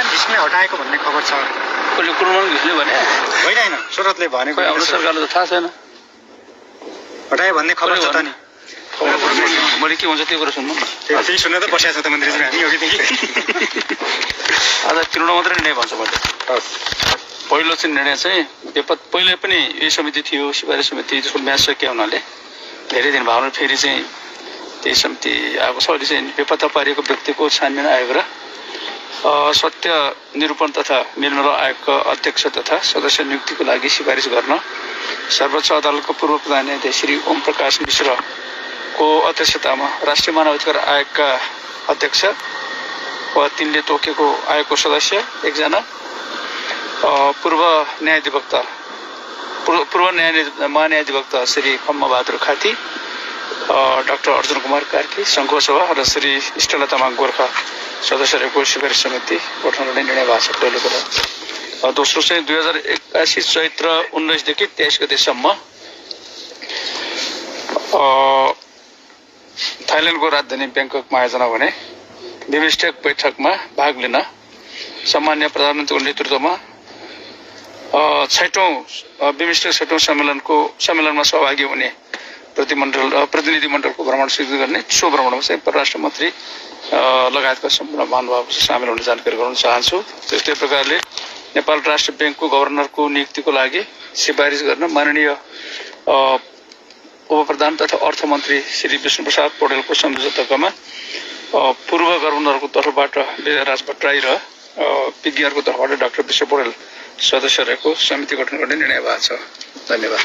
कुलमान घिसिङलाई हटाएको भन्ने खबर छ। कसले कुलमान घिसिङले भने? होइन शरदले भनेको। हाम्रो सरकारले त थाहा छैन। हटायो भन्ने खबर छ त नि। मैले के हुन्छ त्यो कुरा सुन्नु न। त्यही सुन्न त बसिया छ त मन्त्रीजी हामी अघिदेखि। आज तृण मात्रै निर्णय भन्छ मैले। पहिलो चाहिँ निर्णय चाहिँ पहिले पनि यही समिति थियो, सिफारिस समिति, त्यसको म्याच सकिया हुनाले धेरै दिन भावना फेरि चाहिँ त्यही समिति आएको छ। अहिले चाहिँ बेपत्ता पारिएको व्यक्तिको छानबिन आयोग र सत्य निरूपण तथा निर्णय आयोगका अध्यक्ष तथा सदस्य नियुक्तिको लागि सिफारिस गर्न सर्वोच्च अदालतको पूर्व प्रधान न्यायाधीश श्री ओम प्रकाश मिश्रको अध्यक्षतामा राष्ट्रिय मानवाधिकार आयोगका अध्यक्ष वा तिनले तोकेको आयोगको सदस्य एकजना, पूर्व महान्यायाधिवक्ता श्री खम्मबहादुर खाती, डाक्टर अर्जुन कुमार कार्की सङ्घको सभा र श्री स्टेला तामाङ गोर्खा सदस्यहरूको सिफारिस समिति गठन गर्ने निर्णय भएको छ। पहिलो कुरा। दोस्रो चाहिँ 2081 चैत्र 19 देखि 23 गतेसम्म थाइल्यान्डको राजधानी ब्याङ्ककमा आयोजना हुने बिमस्टेक बैठकमा भाग लिन सम्मान्य प्रधानमन्त्रीको नेतृत्वमा 6औं बिमस्टेक 6औं सम्मेलनमा सहभागी हुने प्रतिनिधि मण्डलको भ्रमण स्वीकृत गर्ने सो भ्रमणमा चाहिँ परराष्ट्र मन्त्री लगायतका सम्पूर्ण महानुभाव सामेल हुने जानकारी गराउन चाहन्छु। त्यस्तै प्रकारले नेपाल राष्ट्र ब्याङ्कको गभर्नरको नियुक्तिको लागि सिफारिस गर्न माननीय उपप्रधान तथा अर्थमन्त्री श्री विष्णुप्रसाद पौडेलको संयोजकतामा पूर्व गभर्नरको तर्फबाट विजयराज भट्टराई र विज्ञहरूको तर्फबाट डाक्टर विश्व पौडेल सदस्य रहेको समिति गठन गर्ने निर्णय भएको छ। धन्यवाद।